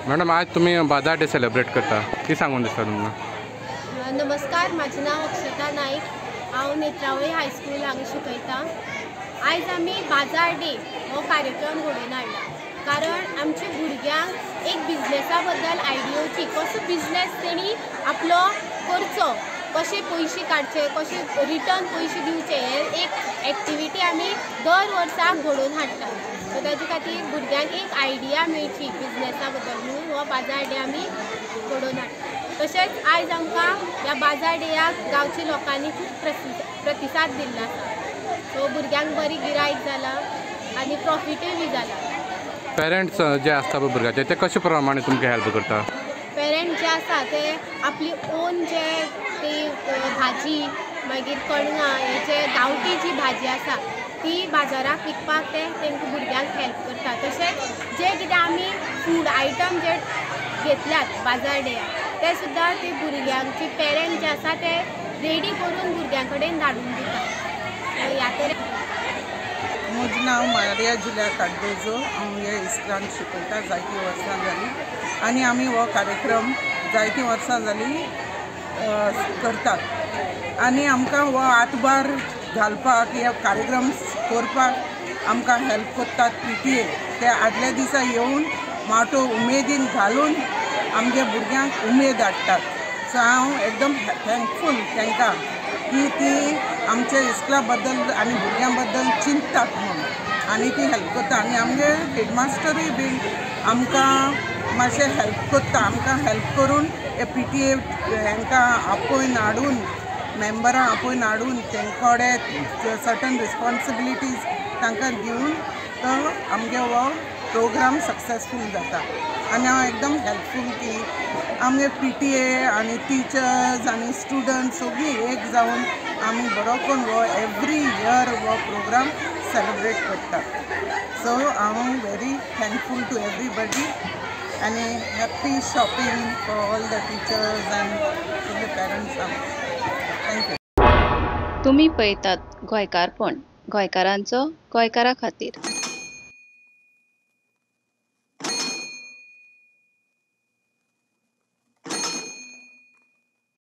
Madam, आज तुमी बाजार डे सेलिब्रेट करता, कितें सांगून दिसता तुमकां? नमस्कार, म्हाजें नांव अक्षता नायक. हांव नेत्रावळी हायस्कूल हांगा शिकयतां. आयज आमी बाजार डे हो कार्यक्रम घडोवन हाडला कारण आमच्या भुरग्यांक एक बिजनेसा बद्दल आयडिया येवची, कसो बिजनेस तेणी आपलो करचो, कशे पयशे काडचे, कशे रिटर्न पयशे दिवचे, हे एक एक्टिविटी आमी दर वर्सा घडोवन हाडटा. सो ताजे खातीर भुरग्यांक एक आयडिया मेळची बिजनेसा बद्दल म्हणून हो बाजार डे आमी घडोवन हाडटा. तशेंच आयज आमकां ह्या बाजार डेयाक गांवच्या लोकांनी खूब प्रतिसाद दिल्लो आसा. सो भुरग्यांक बरी गिरायक जाला आनी प्रॉफिटूय बी जाला. पेरंट्स जे आसता पळय भुरग्याचे, ते कशे प्रमाणे तुमकां हेल्प करता? पेरंट जे आसा ते आपली ओन जे ती भाजी, मागीर कणगां, हे जे गांवठी जी भाजी आसा ती बाजाराक विकपाक ते तांकां भुरग्यांक हेल्प करता. तशेंच जे कितें आमी फूड आयटम जे घेतल्यात बाजार डेयाक ते सुद्दां ते भुरग्यांचे पेरंट जे आसा ते रेडी करून भुरग्यां कडेन धाडून दिता. ह्या तरेन म्हजें नांव मारिया जुलिया कार्दोजो. हांव ह्या इस्कुलान शिकयता जायतीं वर्सां जालीं आनी आमी हो कार्यक्रम जायतीं वर्सां जालीं करतात आनी आमकां हो हातभार घालपाक, हे कार्यक्रम करपाक आमकां हेल्प करतात PTA. ते आदल्या दिसा येवन माटो उमेदीन घालून आमगे भुरग्यांक उमेद हाडटात. सो हांव एकदम थँकफूल तांकां की ती आमच्या इस्कुला बद्दल आनी भुरग्यां बद्दल चिंततात म्हूण आनी ती हेल्प करता. आनी आमगे हेडमास्टरूय बीन आमकां मातशें हेल्प करता. आमकां हेल्प करून हे PTA हांकां आपोवन हाडून, मेंबरां आपोवन हाडून तांचे कडेन सर्टन रिस्पोन्सिबिलिटीज तांकां दिवन तो आमगे हो प्रोग्राम सक्सेसफूल जाता. आनी हांव एकदम हेल्पफूल की आमगे PTA आनी टिचर्स आनी स्टुडंट्स सगळीं एक जावन आमी बरो करून हो एवरी इयर हो प्रोग्राम सेलिब्रेट करतात. सो हांव व्हेरी थँकफूल टू एवरीबडी आनी happy shopping for all the teachers and सगळे पेरंट्स. Thank you. तुमी पळयतात गोंयकारपण, गोंयकारांचो गोंयकारा खातीर.